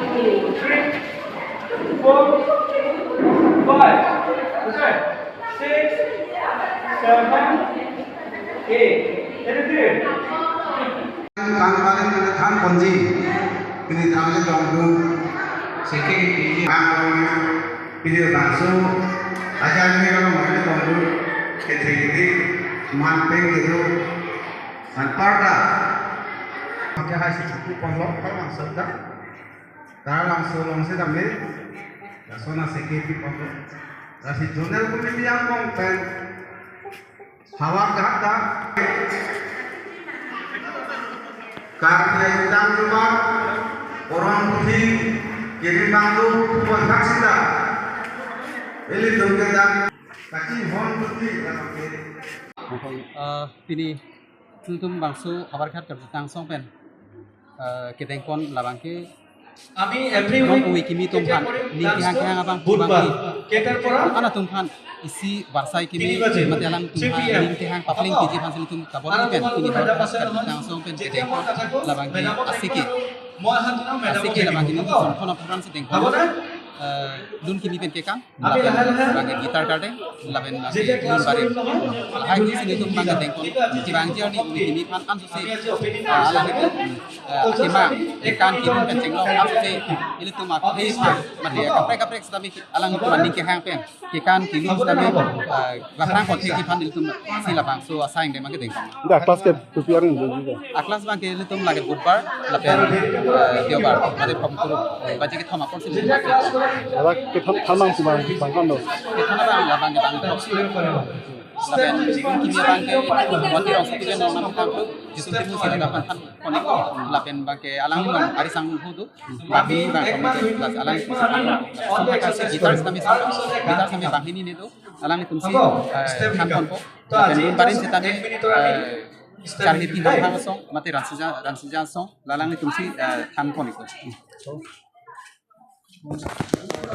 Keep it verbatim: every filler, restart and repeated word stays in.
Three, four, five, okay, six, seven, eight. Is it clear? Kangpalen mane than ponji. Pini than le dong dun. Seke pini bang dong. Pini bangso. Ajan ni kalau mane dong dun. Kete kete. Man peng gitu. An parda. Maka hai si cukup ponlok kalau maksud dah. Tara langso alongsi damde. Laso na seke pi ponlok. Lasi zonal committee angbong pen. Howraghat ta Karbi Anglong Jumar Koron Puthi Kiri Banglo Puan Thaksita Ilitum Kedang Kachinghon Puthi Lamake. Eh, pini ilitum bangso Howraghat Karbi Anglong pen, eh, kedengpon labangke আমি every week নং-ui kimi atum aphan ning kehang kehang abang বুধবার bangke কেইটাৰ পৰা? Atum aphan isi varsai kimi তিনি বাজে। Mate alangtum aphan ning kehang papleng piji aphan si ilitum kabor pen pini Howraghat Karbi Anglong pen kedengpon labangke aseke, মই হাত ধৰাম, মেডামক aseke labangke ning son khon aphan si dengpon. Eh, dun kimi pen kekang, lapen bangke guitar kardeng, lapen bangke dun barim. Lahai si ilitum bangke dengpon. Kevangji arni kimi aphan ansi, ah, alang, eh, kemang, kekan, kedun pen chenglok ansi ilitum akhei aphan, mate kaprek kaprek sitame alangtum aning kehang pen kekan kedun sitame, eh, laprang kothek aphan ilitum si labangso asai deng bangke deng. Dak class ke P P R ni juga. A class bangke ilitum lake budbar, lapen, eh, deobar, mate pom kuru, eh, baje kethom apor si ilitum. Ada kethom than nang si bang, bang kan do. Kethom abang labangke bang top si. Lapen kimi bangke Guwahati Rongsopi pen nong nam tham tu, jisu timu si ada pan than poniko, lapen bangke alang non ari sang hu tu, bangke bang komedi plus alang si than. Sampai kasi guitar sitame, guitar sitame banghini ne tu, alanglitum si, eh, than ponpo. Lapen dun barim sitame, eh, Charli Pi Hamphang asong, mate Ransijan, Ransijan asong, lalanglitum si, eh, than poniko.